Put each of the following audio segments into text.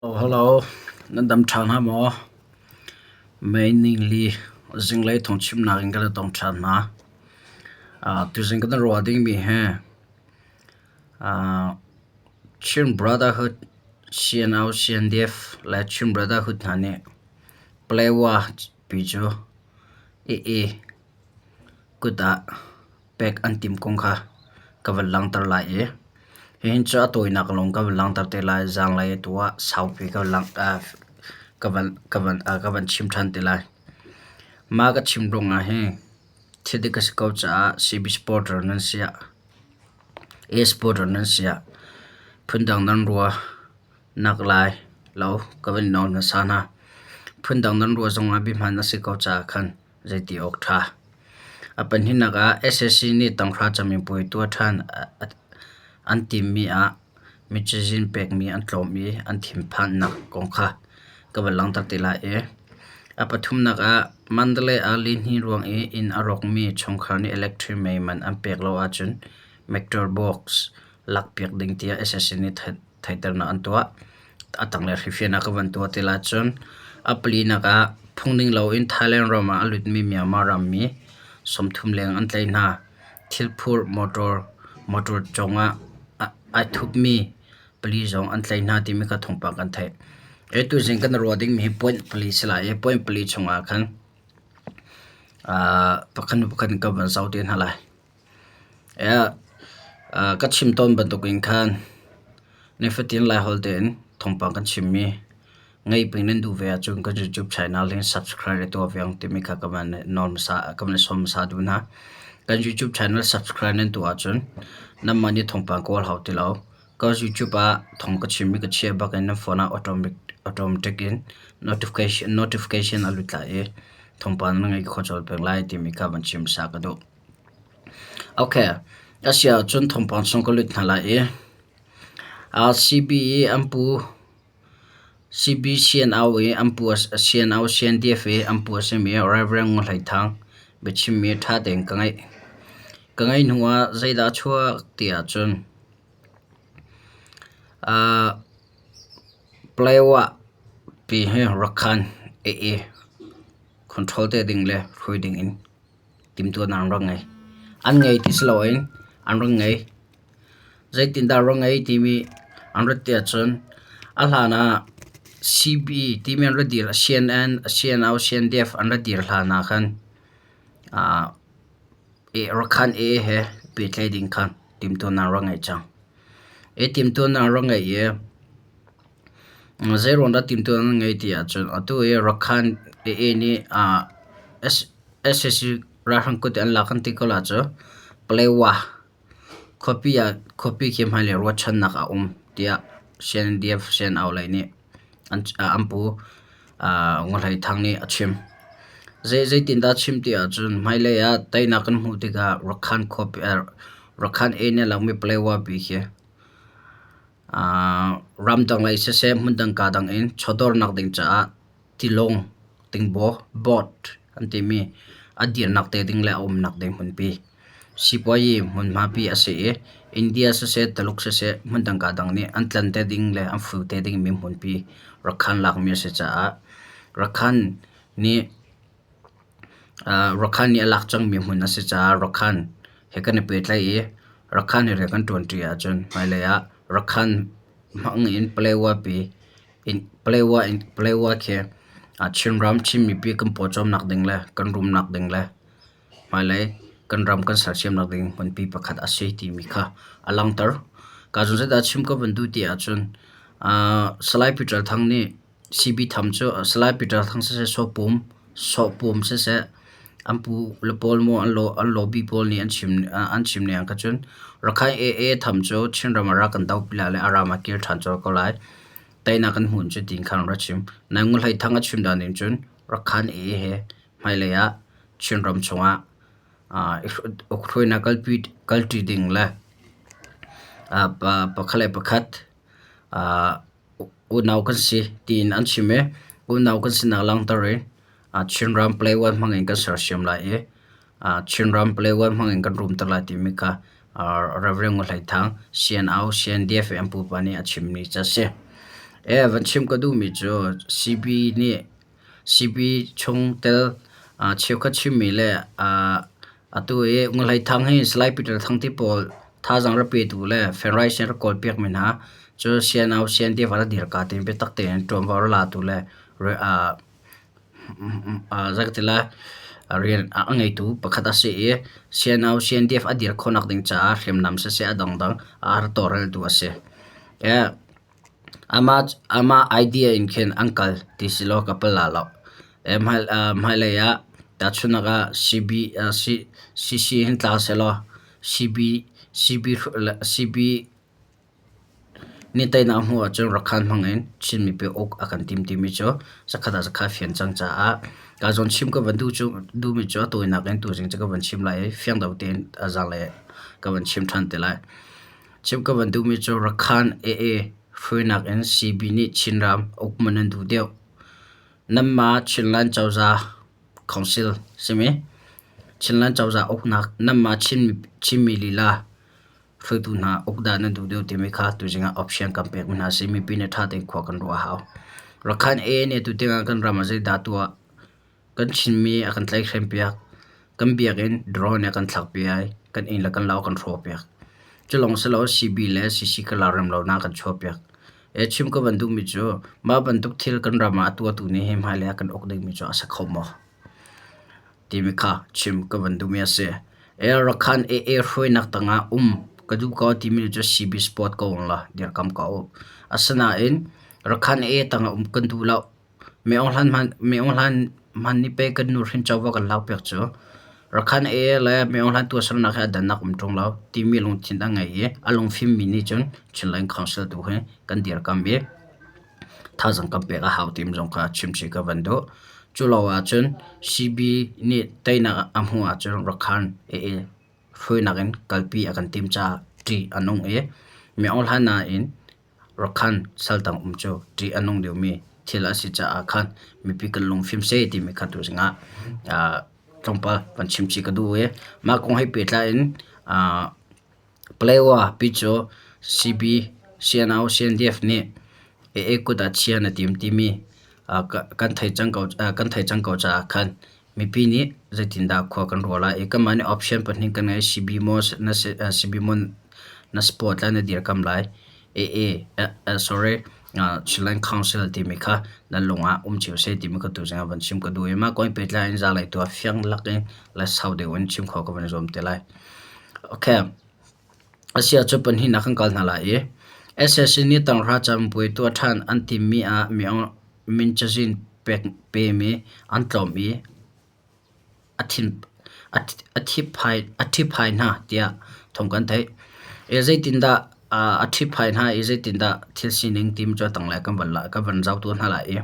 Hello, nan dam ṭhan hnga maw? May ningli zinglei thawngchimnak in kan i tong ṭhan hna. Tuzing kan i ruah dingmi hi Chin Brotherhood CNO CNDF le Chin Brotherhood hna nih Palewa pi cu AA kut ah pek an timh kong kha ka van langhter lai i hihin cu a tawinak lawng ka van langhter te lai. Zaanglei tu ah saupi ka van chim ṭhan te lai. Mah ka chim ruangah hin thil dik a si ko caah CB supporter nan si ah A supporter nan si ah phundang nan ruah nak lai lo ka van nawl hmasa hna. Phundang nan ruah zongah biahman a si ko caah khan zeiti awk ṭha. A pahnihnak ah sac nih tanghra camipuai tuah ṭhan an timmi ah micazin pekmi an tlawm i an thinphannak kong kha ka van langhter te lai i a pathumnak ah Mandalay ah lihnin ruang i inn a rawkmi chungkhar nih electric mei man an pek lo ahcun meter box lakpiak ding tiah sac nih theihternak an tuah. A tanglei hrifian ah ka van tuah ti lai cun a palinak ah phungning loin Thailand ram ah a lutmi Myanmar rammi 30 leng an tlaih hna. Thilphur motor cungah ai thupmi pali zong an tlaih hna timi kha thawngpang kan theih. Tuzing kan ruah dingmi hi point pali si lai i point pali chungah khan pakhat hnu pakhat in kan van zoh te hna lai. Ka chim tawn bantukin khan nifatin Laiholh tein thawngpang kan chimmi ngaih peng nan duh ve ahcun kan YouTube channel hin subscribe tuah ve ang timi kha ka van nawl hmasa ka van sawm hmasa duh hna. Kan YouTube channel subscribe nan tuah ahcun nanmah nih thawngpang kawl hau ti lo. Ka YouTube ah thawng ka chimmi ka chiah bak in nan phone ah automatic in notification a lut lai i thawngpang nan ngaih khawh colh peng lai timi kha van chim hmasa ka duh. Okay, a si ahcun thawngpang chung ka lut hna lai i CB i an pu CB CNO i an pu CNO CNDF i an pu a simi Reverend Ngun Hlei Thang biachimmi ṭha tein ka ngaih. Ka ngaih hnu ah zeidah a chuak ti ahcun Palaywah pi hi Rakhan AA control te ding le hruai ding in timhtuahnak an rak ngei. An ngei ti si loin an rak ngei. Zeitindah rak ngei timi an rat ti ahcun a hlan ah CB timi an ra dir CNN, CNO, CNDF an ra dir hlan ah khan Rakhan A he pehtlaih ding khan timhtuahnak an rak ngeih cang. Hi timhtuahnak an rak ngeih i zeiruang dah timhtuahnak an ngeih ti ahcun atu hi Rakhan AA nih sac ralhrang kut in an lak an ti ko la cu Palewa khuapi ah khuapi khi hmailei ruahchannak a um tiah CNDF CNO lei nih an pu Ngun Hlei Thang nih a chim. Zeitindah a chim ti ahcun hmailei ah teinak kan hmuh tikah Rakhan khuapi Rakhan A nih a lakmi Palewa pi khi ramdang lei siseh hmundang kaa dang in chawdawrnak ding caah tilawng tingbaw boat an timi a dirnak te ding le a umnak ding hmunpi sipuayi hmunhma pi a si i India siseh Taluk siseh hmundang kaa dang nih an tlan te ding le an fu te dingmi hmunpi Rakhan lakmi a si caah Rakhan nih Rakhan nih a lak cangmi hmun a si caah Rakhan he kan i pehtlaih i Rakhan he rian kan ṭuanṭi ahcun hmailei ah Rakhan hmang in Palewa pi Palewa khi Chinram Chin mipi kan pawcawmnak ding le kan rumnak ding le hmailei kan ram kan sersiamnak ding hmunpi pakhat a si timi kha a langhter. Ka zun zeidah chim ka van duh ti ahcun Salai Peter Thang nih CB Tham cu Salai Peter Thang siseh Sawpum Sawpum siseh an pu le pawl maw an lobby pawl nih an chim ning kha cun Rakhine AA tham cu Chinram ah rak kan doh pi lai le a ram ah kir ṭhan colh ko lai. Teinak kan hmuh cu tiin khan rak chim. Nai Ngun Hlei Thang a chim dan ning cun Rakhine AA he hmailei ah Chinram chungah ukhruainak kalṭi ding le pakhat le pakhat unau kan si tiin an chim i unau kan sinak langhter i Chinram Playone hmang in kan sersiam lai i Chinram Playone hmang in kan rumter lai timi kha Reverend Ngun Hlei Thang, CNO, CNDF i an pupa nih a chimmi cu a si. E van chim ka duhmi cu CB nih CB chungtel cheukhat chimmi le atu i Ngun Hlei Thang hi Salai Peter Thang ti pawl thazaang rak petu le federation rak kawlpiakmi hna cu CNO CNDF ah rak dirka tiin biatak tein ṭuanvo a latu le rian a ngeitu pakhat a si i CNO CNDF a dir khawhnak ding caah hriamnam siseh a dangdang a rak tawlreltu a si. Amah idea in khin an kal ti si law ka pal la lo. Hmailei ah tahchunhnak ah CC hin tla sehlaw CB CB nih teinak a hmuh ahcun Rakhan hmang in Chin mipi uk a kan tim timi cu zakhat ah zakhat fian cang caah ka zawn chim ka van duhmi cu a tawinak in tuzing cu ka van chim lai i fiang deuh tein a zaanglei ka van chim ṭhan te lai. Chim ka van duhmi cu Rakhan AA hruainak in CB nih Chinram uk man an duh deuh. Nanmah Chinland cozah council simi Chinland cozah uknak nanmah Chinmi lila hruaitu hna uk dah nan duh deuh timi kha tuzing ah option kan pekmi hna si. Mipi nih ṭha tein khua kan ruah a hau. Rakhan AA nih atu tiang ah kan ram ah zeidah tuah kan Chinmi a kan tlaihhrem piak. Kan biakinn drone a kan thlak piak i kan inn le kan lo a kan hrawh piak. Cu lawng si lo CB le CC ka la rem lonak a kan chuah piak. Chim ka van duhmi cu mah bantuk thil kan ram ah a tuahtu nih hi hmailei ah kan uk dingmi cu a si kho maw? Timi kha chim ka van duhmi a si. Rakhan AA hruainak tangah um ka duh ko timi cu CB sport ko ung la dirkam ko u. Asinain Rakhan AA tangah um kan duh lo. Mi Aung Hlan hman nih pei kan nuhrin covo kan lakpiak cu. Rakhan AA le Mi Aung Hlan tuahsernak hi a dannak um ṭung lo timi lungthin a ngei i a lungfimmi nih cun Chinland Council tu hi kan dirkam i thazaang kan pek a hau timi zong kha chimchih ka van duh. Cu lo ahcun CB nih teinak a hmuh ahcun Rakhan AA hruainak in kalpi a kan tim caah ṭih a nung i Mi Aung Hlan nain Rakhan saltang um cu ṭih a nung deuhmi thil a si caah khan mipi kan lungfim seh timi kha tuzing ah tlawmpal van chimchih ka duh i mah kong he pehtlai in Palewa pi cu CB, CNO, CNDF nih AA kut ah chia na tim timi kan theih cang ko caah khan mipi nih zeitindah khua kan ruah lai i kanmah nih option pahnih kan ngei CB maw CB maw na support lai na dirkam lai AA sorry Chinland Council timi kha nan lung ah um cio seh timi kha tuzing ah van chim ka duh i mah kong pehtlai in zalei tu ah fiang lak in le sau deuh in chim kho ka van zuam te lai. Okay. Asia cu pahnihnak kan kal hna lai i SSC nih tanghra caminpuai tuah ṭhan an timmi ah min cazin pemi an tlawm i a ṭhipphai hna tiah thawng kan theih. Zeitindah a ṭhipphai hna i zeitindah thil sining timi cu a tanglei kan van zoh tuah hna lai i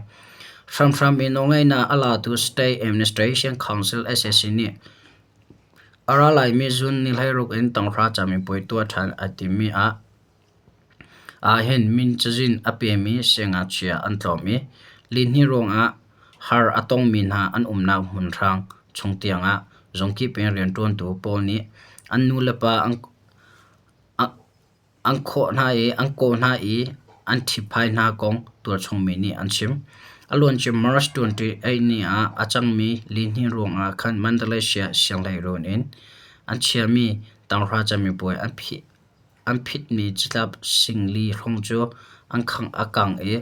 hramhram in nawlngeihnak a latu State Administration Council SSC nih A ra laimi zun ni 16 in tanghra camipuai tuah ṭhan a timi ah ahhin min cazin a pemi siangngakchia an tlawm i lihnih ruangah har a tongmi hna an umnak hmunhrang chung tiangah zungkip in rianṭuantu pawl nih an nulepa an An khawh hna i an kawh hna i an ṭhipphai hna kong tualchung mi nih an chim. A luancia March 28 ni ah a cangmi lihnin ruangah khan Mandalay sianghleiruun in an chiahmi tanghra camipuai an phitmi catlap singli hrawng cu an khang i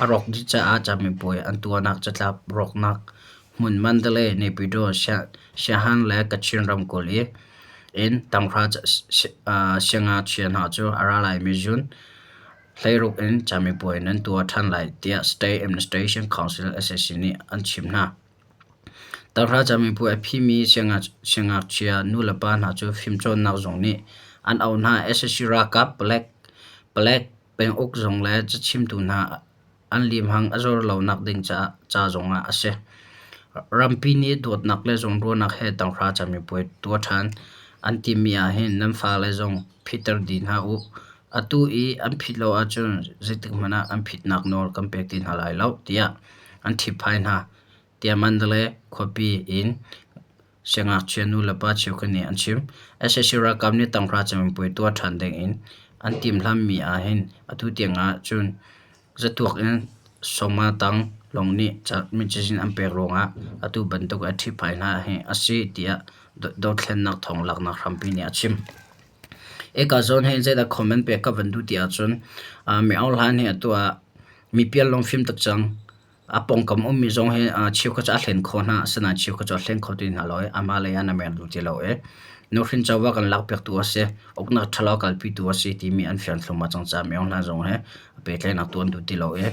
a rawk dih caah camipuai an tuahnak catlap rawknak hmun Mandalay, Naypyidaw, Shan le Kachin ramkulh i in tanghra siangngakchia hna cu a ra laimi June 16 in camipuai nan tuah ṭhan lai tiah State Administration Council SAC nih an chim hna. Tanghra camipuai a phimi siangngakchia nulepa hna cu fimcawnnak zung nih an auh hna. SAC ralkap, palek, penguk zung le cachimtu hna an limhang a zor lonak ding ca zongah a si. Rampi nih dawtnak le zawnruahnak he tanghra camipuai tuah ṭhan an timi ahhin nan fale zong phitter dih hna u. Atu i an phit lo ahcun zeitik hmanh ah an phitnak nawl kan pek ti hna lai lo tiah an ṭhipphai hna tiah Mandalay khuapi in Siangngakchia nulepa cheukhat nih an chim. Sac ralkap nih tanghra camipuai tuah ṭhan ding in an timhlamhmi ahhin atu tiang ah cun zatuak in sawma tang lawng nih cazin an pek ruangah atu bantuk a ṭhihphai hna hi a si tiah dothlennak thawng laknak hrampi nih a chim. Eka zawn hi zeidah comment pek ka van duh ti ahcun mi Aung Hlan hi atu ah mipial lawng fim tuk cang. A pawngkam ummi zong hi cheukhat cu a hlen khawh hna, asinain cheukhat cu a hlen kho ti hna lo i amah lei ah na mer duh ti lo i nuhrin covo kan lakpiaktu a si, uknak ṭhalo a kalpitu a si timi an fian thluahmah cang caah Mi Aung Hlan zong hi pehtlaihnak tuah an duh ti lo i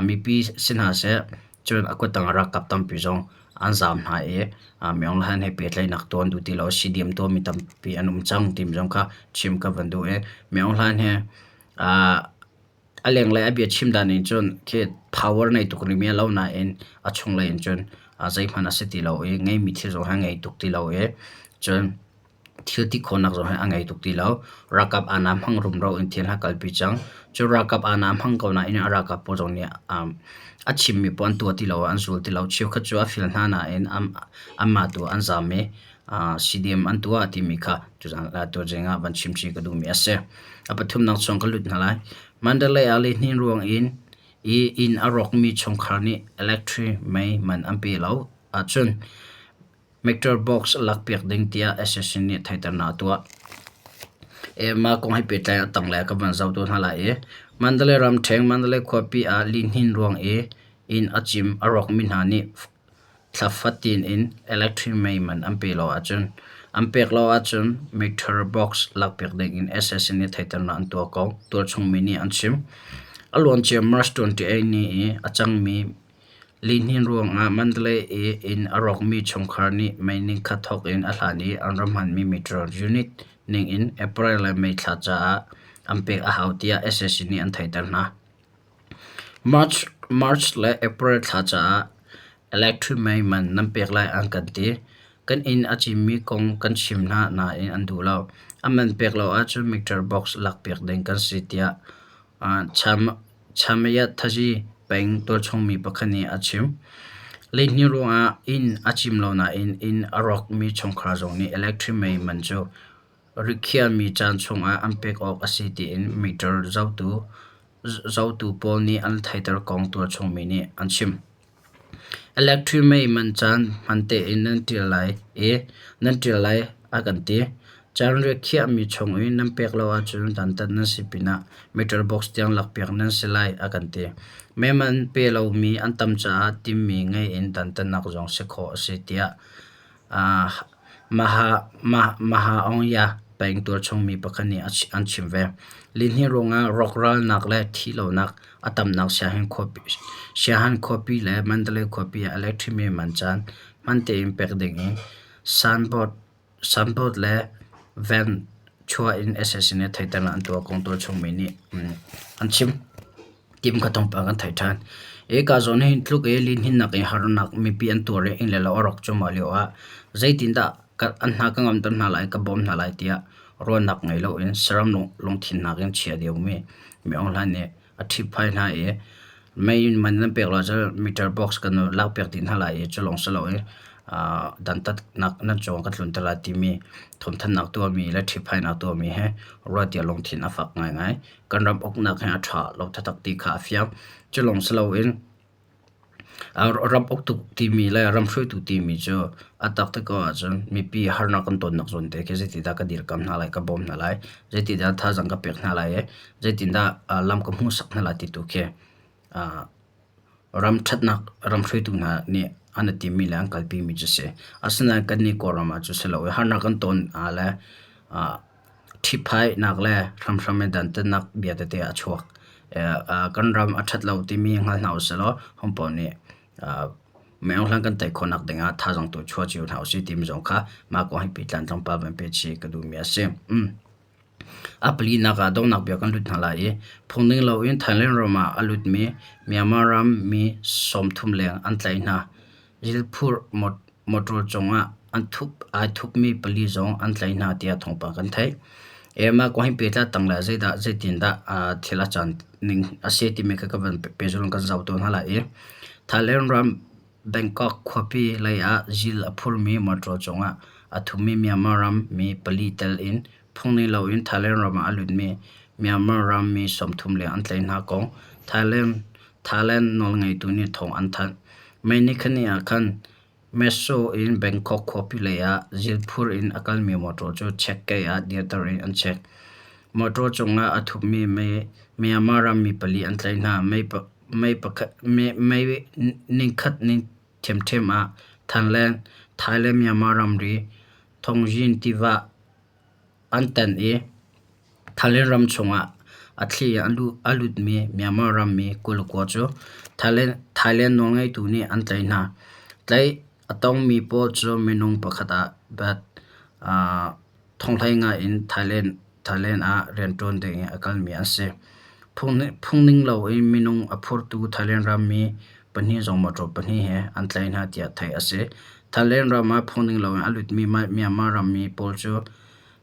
mipi si hna seh cun a kuttang ah ralkap tampi zong an zaam hna i Mi Aung Hlan he pehtlaihnak tuah an duh ti lo, CDM tuahmi tampi an um cang timi zong kha chim ka van duh i Mi Aung Hlan hi A lenglei a biachim dan in cun khi power nei tuk rihmi a lo nain a chunglei in cun zeihmanh a si ti lo i ngeimi thil zong hi a ngei tuk ti lo i cun thil ti khawhnak zong hi a ngei tuk ti lo. Ralkap aa hmang rumro in thil a kalpi cang. Cu ralkap aa hmang ko nain a ralkap pawl zong nih a chimmi paoh an tuah ti lo, an zul ti lo. Cheukhat cu a fil hna nain anmah tu an zaam i CDM an tuah timi kha tuzing ah van chimchih ka duhmi a si. A pathumnak chung ka lut hna lai. Mandalay ah lihnin ruang in i inn a rawkmi chungkhar nih electric mei man an pe lo ahcun meter box lakpiak ding tiah SSC nih theihternak a tuah. Mah kong he pehtlai a tanglei ah ka van zoh tu hna lai i Mandalay ramṭheng Mandalay khuapi ah lihnin ruang i inn a cim a rawkmi hna nih Thla fatin in electric mei man an pe lo ahcun an pek lo ahcun meter box lakpiak ding in SSC nih theihternak an tuah ko. Tualchung mi nih an chim. A luancia March 28 ni i a cangmi lihnin ruangah Mandalay i inn a rawkmi chungkhar nih mei nikhat thawk in a hlan i an ram hmanmi meter unit ning in April le May thla caah an pek a hau tiah SSC nih an theihter hna. March le April thla caah electric mei man nan pek lai an kan ti. Kan inn a cimmi kong kan chim hna nain an duh lo. A man pek lo ahcun meter box lakpiak ding kan si tiah Chamayathazi peng tualchungmi pakhat nih a chim. Lihnin ruangah inn a cim lo nain inn a rawkmi chungkhar zong nih electric mei man cu Rikhiahmi caan chungah an pek awk a si tiin meter zohtu pawl nih an theiter kong tualchungmi nih an chim. Electric mei man caan hman tein nan ṭial lai i nan ṭial lai a kan ti. Caan rikhiahmi chung i nan pek lo ahcun dantat nan si pinah meter box tiang lakpiak nan si lai a kan ti. Mei man pe lomi an tam caah timmi ngei in dantatnak zong si khawh a si tiah Mahaongya peng tualchungmi pakhat nih an chim ve. Lihnin ruangah rawkralnak le thihlonak a tamnak Siahan khuapi le Mandalay khuapi ah electric mei man caan hman tein pek ding in signboard le van chuah in sac nih theihternak an tuah kong tualchungmi nih an chim. Tim kha thawngpang kan theih ṭhan. Hika zawn hi tluk i lihninnak i harnak mipi an tuar i inn le lo a rawk cuahmah lioah zeitindah an hna ka ngamter hna lai, ka bawm hna lai tiah ruahnak ngei loin saram lungthin nakin chia deuhmi Mi Aung Hlaing nih a ṭhipphai hna i mei man nan pek lo ahcun meter box kan lakpiak dih hna lai i cu lawng si loin dantatnak nan cungah ka tlunter lai timi thawngthanhnak tuahmi le ṭhipphainak tuahmi he ruah tiah lungthin a fak ngaingai. Kan ram uknak hi a ṭha lo taktak ti kha a fiang. Cu lawng si loin ram uktu timi le ram hruaitu timi cu a taktak ko ahcun mipi harnak kan tonnak zawn te khi zeitindah ka dirkamh hna lai, ka bawm hna lai, zeitindah thazaang ka pek hna lai i zeitindah lam ka hmuhsak hna lai ti tu khi ram ṭhatnak ram hruaitu hna nih an i timmi le an kalpimi cu a si. Asinain kannih Kawlram ah cu si lo i harnak kan ton ah le Ṭhiphaihnak le hramhram in dantatnak bia tete a chuak. Kan ram a ṭhat lo timi hngal hna usih law hopoh nih mei-aung kan tei khawhnak dingah thazaang tu chuah cio hna usih timi zong kha mah kong hi pitlan tlawmpal van pe chih ka duhmi a si. A palinak ah donghnak bia kan lut hna lai i phungning loin Thailand ram ah a lutmi Myanmar ram mi 30 leng an tlaih hna. Zilphur motor cungah ai thupmi pali zong an tlaih hna tiah thawngpang kan theih. Mah kong hi pehtlai tang le zeidah zeitindah thil a caan ning a si timi kha ka van pehzulh in kan zoh tawn hna lai i Thailand ram Bangkok khuapi lei ah zil a phurmi motor cungah a thumi Myanmar ram mi pali tel in phungning loin Thailand ram ah a lutmi Myanmar rammi 30 leng an tlaih hna kong Thailand nawlngeitu nih thawng an thanh. May nikhat ah khan Meso in Bangkok khuapi lei ah zilphur in a kalmi motor cu check-kei ah dirter in an check. Motor cungah a thupmi Myanmar rammi pali an tlaih hna. May nikhat ni ṭhiamṭhiam ah Thailand-Myanmar ramri Thongyin tiva an tan i Thailand ram chungah a thli in a lutmi Myanmar rammi 29 cu Thailand nawlngeitu nih an tlaih hna. Tlaih a tongmi pawl cu minung pakhat ah bat thonghlei in Thailand ah rianṭuan dingin a kalmi an si. Phungning loin minung a phurtu Thailand rammi pahnih zong motor pahnih he an tlaih hna tiah theih a si. Thailand ram ah phungning loin a lutmi Myanmar rammi pawl cu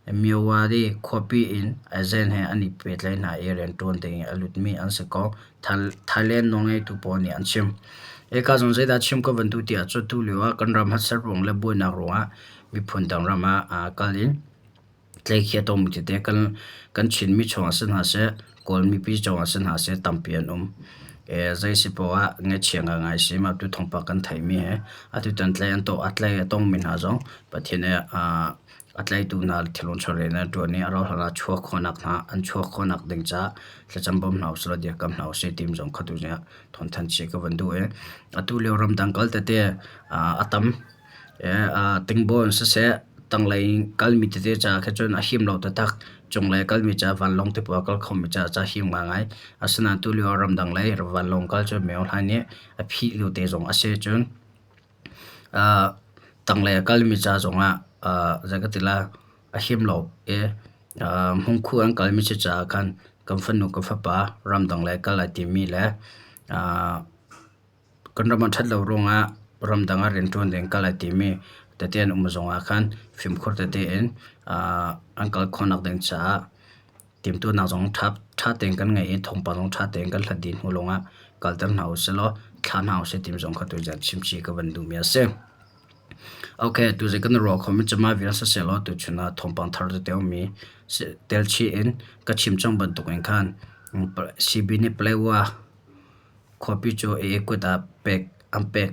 Myawaddy khuapi in Azen he an i pehtlaih hna i rianṭuan dingin a lutmi an si ko. Thailand nawlngeitu pawl nih an chim. Hika zong zeidah chim ka van duh ti ahcun tulio ah kan ram harsat ruang le buainak ruangah miphun dang ram ah kal in tleikhi a tongmi tete kan Chinmi chungah si hna seh, Kawl mipi chungah si hna seh tampi an um. Zei si poah ah ngaihchia ngaingai si mah tu thawngpang kan theihmi he atutan tlai an a tlai a tongmi hna zong Pathian nih a tlaitu hna thilung chawleh in an ṭuan i a rauhhlan ah chuak khawhnak hna an chuak khawhnak ding caah thlacam bawm hna usih law dirkamh hna usih timi zong kha tu zingah thawngthanh chih ka van duh i atu lio ramdang kal tete a tam. Tingbawn siseh tanglei kalmi tete caah khin cun a him lo taktak. Cunglei kalmi caah vanlawng te pawl a kal khomi caah ca him ngaingai. Asinain tulio ramdang lei vanlawng kal cu myo hlain nih a phih lio te zong a si. Cun tanglei a kalmi ca zongah zei ka ti lai a him lo i hmungkhu an kalmi si caah khan kan fanu kan fapa ramdang lei kal ai timmi le Kan ram a ṭhat lo ruangah ramdang ah rianṭuan ding kal ai timi tete an um zongah khan fimkhur tete in an kal khawhnak ding caah timhtuahnak zong ṭha tein kan ngei i thawngpang zong ṭha tein kan hlat dih hnu lawngah kalter hna usih law thlah hna usih timi zong kha tuzaan chimchih ka van duhmi a si. Okay, tuzaan kan i ruah khomi cu mah vial sisehlaw tuchun ah thawngpang thar tete a ummi telchih in ka chim cang bantukin khan CB nih Palawa Khuapi cu AA kut ah pek an pek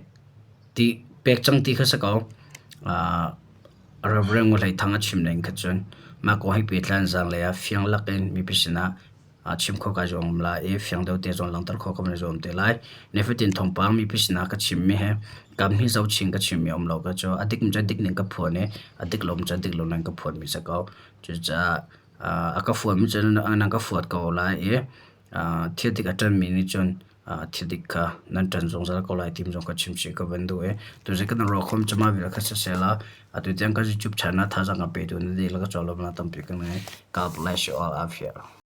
ti pek cang ti kha si ko. Reverend Ngu Hlei Thang a chim ning kha cun mah kong he pehtlai in zaanglei ah fiang lak in mipi sinah chim kho kai zuam lai i fiang deuh te zong langhter khawh ka van i zuam te lai. Nifatin thawngpang mipi sinah ka chimmi he kam hi zohchin ka chimmi a um lo ka cu a dik mi cu a dik ning ka phuan i a dik lo mi cu a dik lo ning ka phuanmi si ko. Cucaah a ka fuanmi cu nan ka fuat ko lai i Thil dik a ṭanmi nih cun thil dik kha nan ṭan zungzal ko lai timi zong kha chimchih ka van duh i tuzing kan ruah khom cama vial kha siseh law atu tiang kan YouTube channel thazaang ka petu na dihlak ka cawlawmnak tampi ka ngei. God bless you all out here.